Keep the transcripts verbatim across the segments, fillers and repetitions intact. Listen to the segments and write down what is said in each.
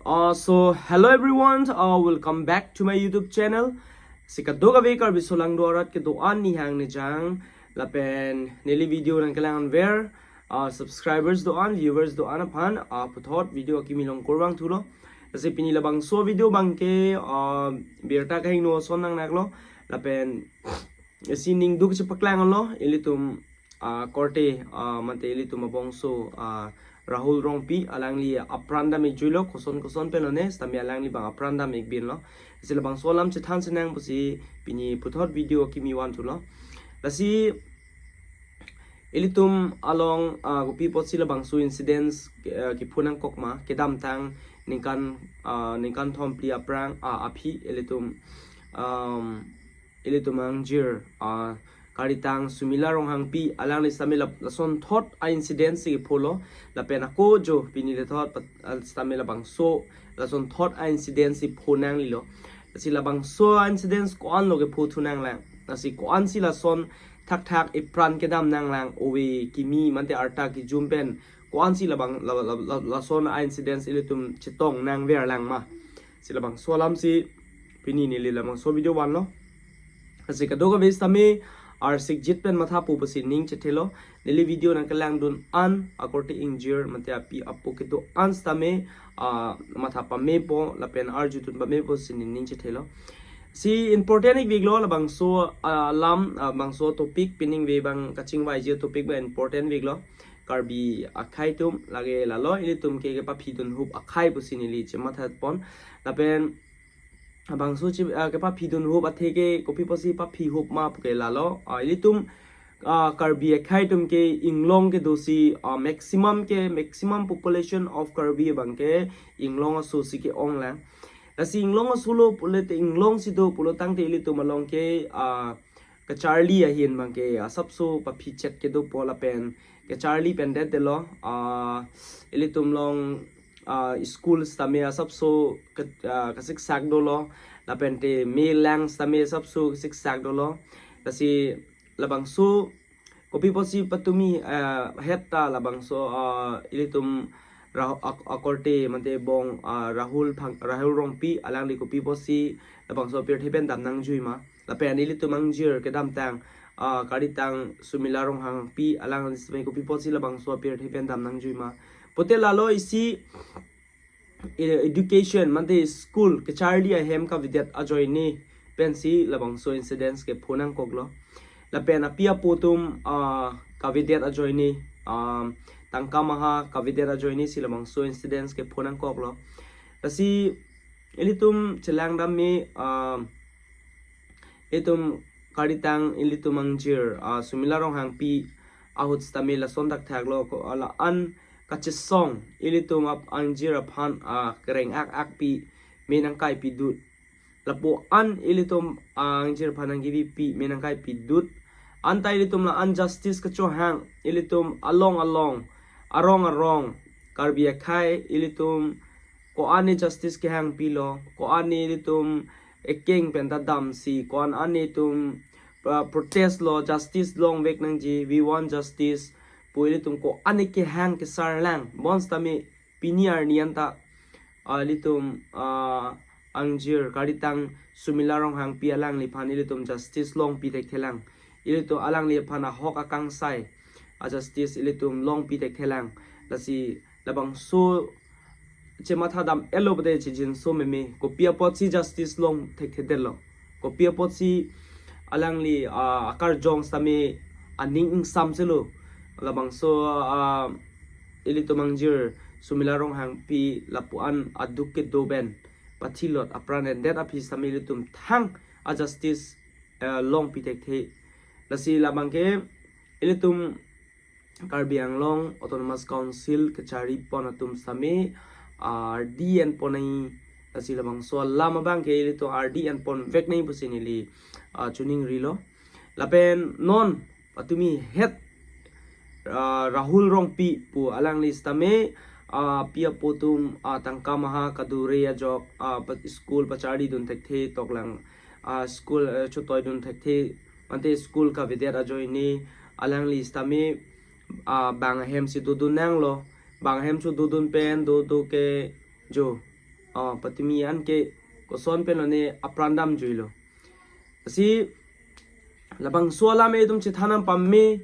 Uh, so hello everyone, uh, welcome back to my YouTube channel. Si kadokave Karbi aso langdo arat kedo-an nihang nijang lapen neli video nangkelang-an ver, uh, subscribers do-an, viewers do-an aphan, uh, puthot video akimi along kurvangthulo. Lasi pini labangso video abangke, uh, birta kahingno ason nangnaklo lapen isi ning duk chepaklang lo ilitum, ah, korte, ah, mate ilitum abangso, ah, Rahul Rongpi alangli apran dam-ikjuilo, koson koson pen lone sitame alangli abang apran dam-ikbinlo. Lasi labangso alam chethan sinang pusi pini puthot video akimi vanthulo. Lasi ilitum along, ah, kopi apotsi labangso incidents, ah, kepho nangkok ma, kedamtang ningkan, ah, ningkan thom phli aphrang, ah, aphi ilitum, um, ilitum angjir, ah, karitang Sumila Ronghangpi alangli sitame la-, lasonthot a-incident si kepholo lapen ako jo pini lethot pat-, ah, sitame labangso lasonthot a-incident si pho nanglelo. Lasi labangso a-incidents ko-anlo kepho thu nanglang, lasi ko-ansi lason thakthak ipran kedam nanglang, ove kimi mate arta kejum pen ko-ansi labang la-, la-, la-, lason a-incidents ilitum chetong nangverlang ma. Si labangso alamsi pini neli labangso video vanlo. Lasi kadokave sitame arsikjit pen mathapo pusi ning chethelo. Neli video nangkelangdun-an akorte ingjir mate api apo kedo-an sitame, ah, matha pamepo lapen arjudun pamepo si ning chethelo. Si important-ik veklo labangso, ah, alam, ah, bangso topic, pining ve abang kachingvaiji topic abang important veklo. Karbi akhei atum lake lalo, ilitum ke kepaphidunhup akhei pusi neli chematha pon. Lapen labangso chi, ah, kepaphidunhup athe ke kopi apotsi paphihup ma puke lalo, ah, ilitum, ah, Karbi akhei atum ke inglong kedosi, ah, maximum ke, maximum population of Karbi abangke inglong aso si ke-onglang. Lasi inglong asolo pulote inglongsi do pulotangte ilitum along ke, ah, kacharli ahin abangke asapso paphichet kedopo lapen kacharli pen detdetlo, ah, ilitum along, ah, school sitame asapso ke, ah, kasiksak dolo lapente melang sitame asapso kasiksak dolo. Lasi labangso kopi apotsi patumi, ah, het ta labangso, ah, ilitum Rah-, ak-, akorte mate bong, ah, Rahul Phang-, Rahul Rongpi alangli kopi apotsi labangso apirthe pen dam nangjui ma. Lapen ilitum angjir kedamtang, ah, karitang Sumila Ronghangpi alangli sitame kopi apotsi labangso apirthe pen dam nangjui ma. Pote lalo isi, eh, education mate school kacharli ahem kavedet ajoine pensi labangso incidents kepho nangkoklo. Lapen api apo atum, ah, kavedet ajoine, ah, tangka maha kavedet ajoine si labangso incidents kepho nangkoklo. Lasi ilitum chelang dam me, ah, itum karitang ilitum angjir, ah, Sumila Ronghangpi ahut sitame lason thakthaklo ko, ah, la-an kachesong ilitum ap-, angjir aphan, ah, kereng ak akpi, me nangkaipidut. Lapu-an ilitum angjir aphan nangkevipi, me nangkaipidut. Anta ilitum la-an justice kachohang, ilitum along along, arong arong, Karbi akhei ilitum ko-an ne justice kehangpilo, ko-an ne ilitum ekeng pen ta damsi, ko-an an ne itum, uh, protest lo, justice longvek nangji, we want justice pu ilitum ko-an ne kehang kesarlang. Bonsitame pini arni anta, ah, ilitum, ah, angjir karitang Sumila Ronghangpi alangliphan ilitum justice longpi thekthelang. Ilitum alangliphan ahok akangsai a-justice ilitum longpi thekthelang. Lasi labangso chematha dam-etlo pute chejinso meme, kopi apotsi justice long thekthedetlo, kopi apotsi alangli, ah, akarjong sitame aning ingsamselo. Labangso, ah, ilitum angjir Sumila Ronghangpi lapu-an aduk kedo pen pathilot apran endet aphi sitame ilitum thang a-justice, eh, longpi thekthe. Lasi labangke ilitum Karbi Anglong Autonomous Council kacharipon atum sitame ardi enpon nangji, lasi labangso alam abangke ilitum ardi enponvek nangji pusi neli, ah, choningrilo. Lapen non patumi het, ah, Rahul Rongpi pu alangli sitame, ah, api apo atum, ah, tangka maha kadure ajok, ah, pa-, school pacharlidun thekthe toklang, ah, school, eh, chotoidun thekthe, mate school kavedet ajoine alangli sitame, ah, bang ahem si dodun nanglo. Bang ahem si dodun pen dodo ke jo ah, patumi an ke koson pen lone apran damjuilo. Lasi labangso alam etum chethan dam pame,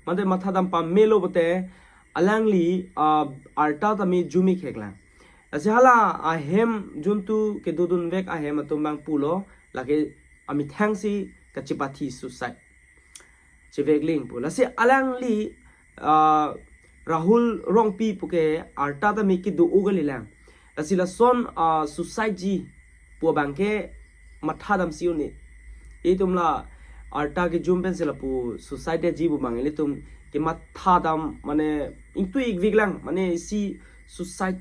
mate matha dam pamelo pute alangli, ah, arta tame jumi kheklang. Lasi hala ahem juntu kedodun vek ahem atum bang pulo, lake amethang si kachipathi suicide. Chevek ling pu. Lasi alangli, ah, Rahul Rongpi puke arta tame kedo-o kalilang. Lasi lason, ah, suicide ji pu abang ke matha dam si un-e. Itum la arta kejum pen si lapu suicide ji pu abang ilitum kematha dam mane ingtui-ik vek lang, mane isi suicide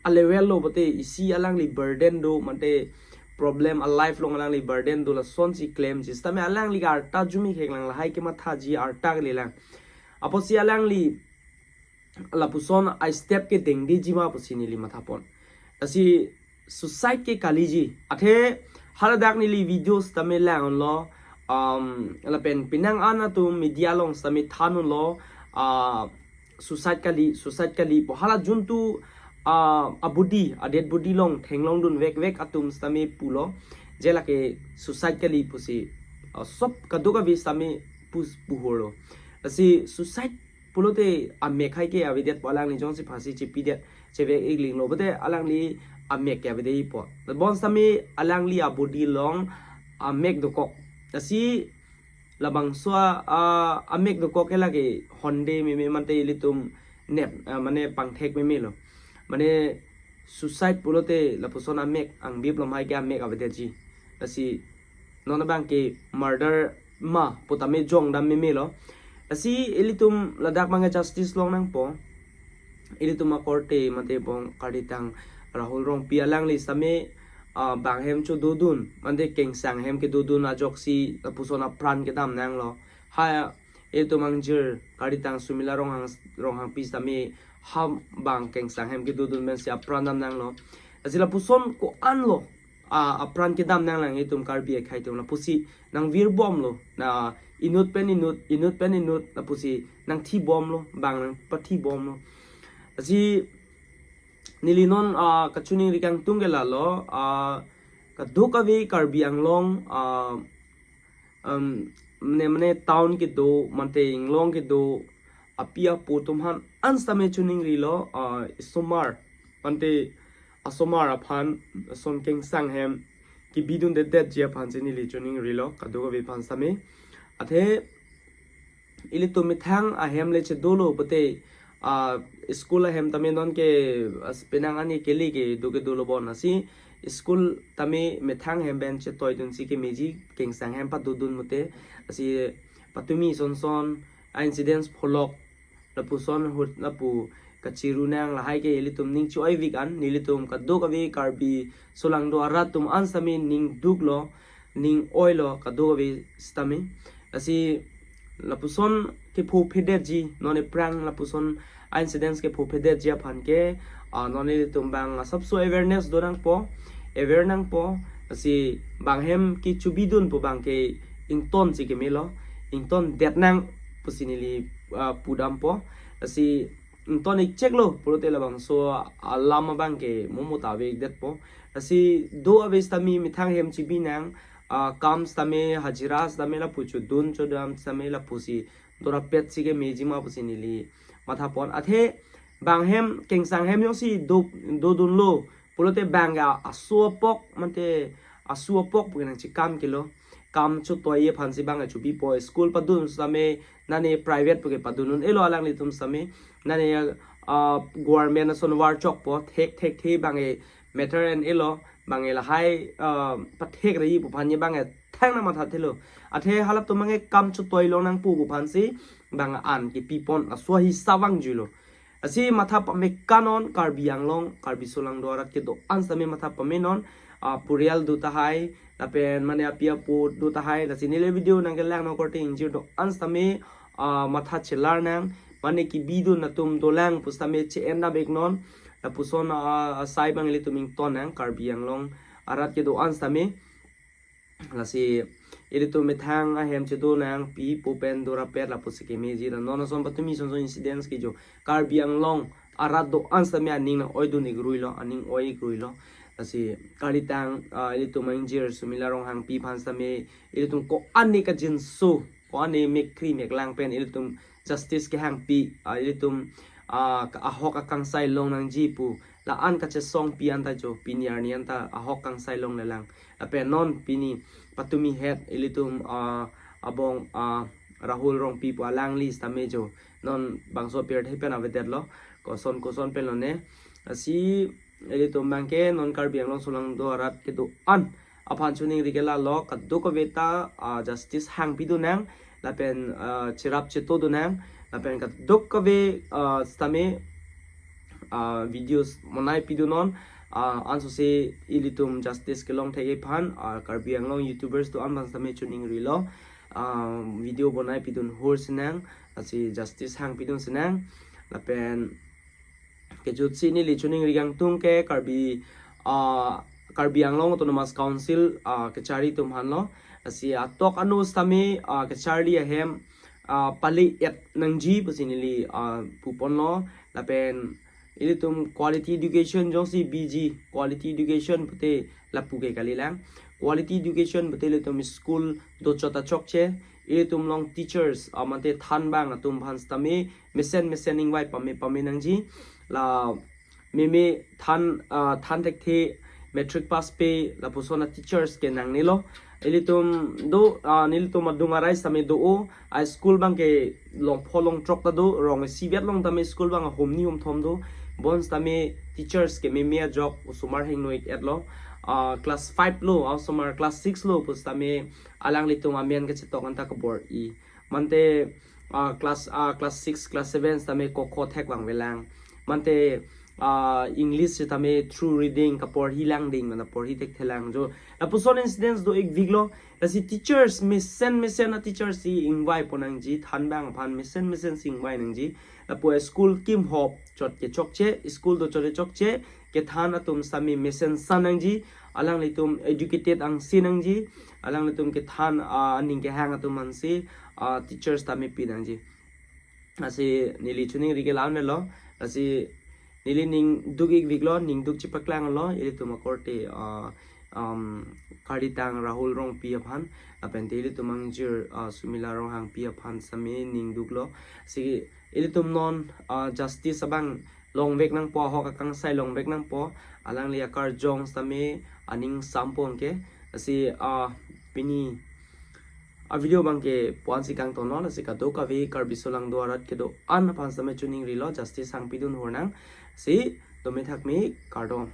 a-level lo pute isi alangli burden do, mate problem a-life along alangli burden do, lason si klemji. Sitame alangli ke arta jumi kheklang, lahai kemathaji arta kalilang. Apotsi alangli lapuson a-step ke dengdeji ma pusi neli mathapon. Lasi suicide ke kaliji. Athe haladak neli video sitame lang unlo. Um, lapen penang an atum media along sitame than unlo. Ah, suicide kali, suicide kali pu hala juntu, ah, a-body, a-dead body along thenglongdun vek vek atum sitame pulo. Je lake suicide kali pusi, ah, sob kadokave sitame pus puhorlo. Lasi suicide pulote amek hai ke avedet pu, alangli jongsi phasi chepidet, chevek-ik linglo pute alangli amek ke avedet pu. Bonsitame alangli a-body along amek dokok. Lasi labangso a, a, amek dokok ke lake honde meme mate ilitum nep, ah, mane pangthek memelo. Mane suicide pulote lapuson amek angbip lom hai ke amek avedetji. Lasi non abang ke murder ma pu tame jong dam memelo. Lasi ilitum ladak abang ke justice longnangpo. Ilitum akorte mate bong karditang Rahul Rongpi alangli sitame, ah, bang hem chododun, mate kengsang hem kedodun ajoksi lapuson apran kedam nanglo. Ha, ilitum angjir karditang Sumila Ronghang, Ronghangpi sitame ha bang kengsang hem kedodun pensi apran dam nanglo. Lasi lapuson ko-anlo, ah, apran kedam nanglang itum Karbi akhei atum, lapusi nangvirbomlo, na inut pen inut, inut pen inut, lapusi nangthibomlo, bang nangpathibomlo. Lasi neli non, ah, kachiningri kangtung ke lalo, ah, kadokave Karbi Anglong, ah, um, mane, mane town kedo, mate inglong kedo, api apo atum aphan an sitame chiningrilo, ah, isomar, mate asomar aphan, ason kengsang hem kebidundedetji aphan si neli chiningrilo, kadokave aphan sitame. Athe ilitum methang ahem le chedolo pute, ah, school ahem tame non ke, ah, penang ani kele kedo kedolo bon, lasi school tame methang hem pen chetoidunsi kemeji, kengsang hem padodun mute, lasi patumi son son a-incidents pholok, lapuson ahut lapu kachiru nang lahai ke ilitum ning cho-oi-vik an, nelitum kadokave Karbi solangdo arat atum an sitame ning duklo, ning oilo kadokave sitame. Lasi lapuson kepho phedetji, non aphrang lapuson a-incidents kepho phedetji aphan ke, ah, non ilitum bang asapso awareness do nangpo, aware nangpo, lasi bang hem kechobidun pu abang ke ington si kemelo, ingtondet nang pusi neli, ah, pudampo. Lasi ington-ik cheklo pulote labangso alam abang ke momo ta ave-ikdetpo. Lasi do ave sitame methang hem chebi nang, ah, kam sitame, hajira sitame, lapu chodun chodam sitame, lapusi dorapet si kemeji ma pusi neli mathapon. Athe bang hem kengsang hem jongsi do, dodunlo pulote bang ke aso apok, mate aso apok pu ke nangchekam kelo. Kam chotoi aphan si bang ke chobipo, school padun sitame, nane private pu ke padun un-elo alanglitum sitame, nane, ah, government ason varchokpo, thek thekthe bang ke matter en-elo, bang ke lahai, ah, pathek reji pu aphan ye bang ke thang nangmathathelo. Athe halatum bang ke kam chotoi longnang pu pu aphan si bang an kepipon, laso ahisa vangjuilo. Lasi matha pame kanon Karbi Anglong, Karbi solangdo arat kedo-an sitame matha pame non, ah, purial do tahai, lapen mane api apo do tahai, lasi neli video nangkelang non korte ingjir do-an sitame, ah, matha chelar nang, mane kebidun atum dolang pusitame che-en nang-ik non, lapuson, ah, asai bang ilitum ington nang Karbi Anglong arat kedo-an sitame. Lasi ilitum methang ahem chedo nang, pi po pen dorapet lapusi kemeji ra. Non ason patumi son son incidents kejo Karbi Anglong arat do-an sitame aning nang-oidun-ik ruilo, aning oi-ik ruilo. Lasi kalitang, ah, ilitum angjir Sumila Ronghangpi aphan sitame ilitum ko-an ne kajinso, ko-an ne mekri meklang pen ilitum justice kehangpi, ah, ilitum, ah, ka-, ahok akangsai long nangji pu la-an kachesongpi anta jo, pini arni anta ahok kangsai longlelang. Lapen non pini patumi het ilitum, ah, abong, ah, Rahul Rongpi pu alangli sitame jo non bangso apirthe pen avedetlo, koson koson pen lone. Lasi ilitum abangke non Karbi Anglong solangdo arat kedo-an aphan choningri ke lalo, kadokave ta, ah, justice hangpidun nang, lapen, ah, cherap chetodun nang, lapen kadokave, ah, sitame, ah, videos monaipidun non, ah, ansose ilitum justice kelong thek aphan, ah, Karbi Anglong YouTubers do-an aphan sitame choningrilo, ah, video bonaipidun hur sinang, lasi justice hangpidun sinang, lapen kejutsi neli choningri kangtung ke Karbi, ah, Karbi Anglong Autonomous Council, ah, kachari atum aphanlo. Lasi atok anu sitame, ah, kacharli ahem, ah, pale-et nangji pusi neli, ah, puponlo. Lapen ilitum quality education jongsi B G, quality education pute lapu ke kalilang. Quality education pute ilitum school dochot achokche, ilitum along teachers, ah, mate thanbang atum aphan sitame mesen mesen ingvai pame pame nangji. La meme than, ah, than thekthe, matric pass pe lapuson a-teachers ke nangnelo. Ilitum do, ah, nelitum adung arai sitame do-o, a-school abangke longpho longthrok ta do, rong isi vet along tame school abang ahomni homthom do. Bonsitame teachers ke meme ajok osomar hingno ik-etlo. Ah, class five lo, ah, osomar class six lo pusitame alanglitum amen kachetok anta kabor-i. Mante, ah, class, ah, class six, class seven sitame ko kho thekvangvelang. Mante, ah, English sitame through reading kaporhilang ding, mane porhi thekthelang jo. Lapuson incidents do ik-viklo. Lasi teachers mesen mesen a-teachers si ingvaipon nangji, thanbang aphan mesen mesen si ingvai nangji. Lapu school kimhop chot kechokche, school dochot kechokche, kethan atum sitame mesen san nangji, alanglitum educated angse nangji, alanglitum kethan, ah, aning kehang atum ansi, ah, teachers sitame pi nangji. Lasi neli choningri ke la-anlo, lasi neli ning duk ik-viklo, ning duk chepaklanglo, ilitum akorte, ah, um, kalitang Rahul Rongpi aphan, lapen te ilitum angjir, ah, Sumila Ronghangpi aphan sitame ning duklo. Lasi ilitum non, ah, justice abang longvek nangpo, ahok akangsai longvek nangpo, alangli akarjong sitame aning sampon ke. Lasi, ah, pini a-video abangke puan si kangtonlo, lasi kadokave Karbi solangdo arat kedo-an aphan sitame choningrilo, justice hangpidun hur nang. Lasi tumi thakmi, kardom.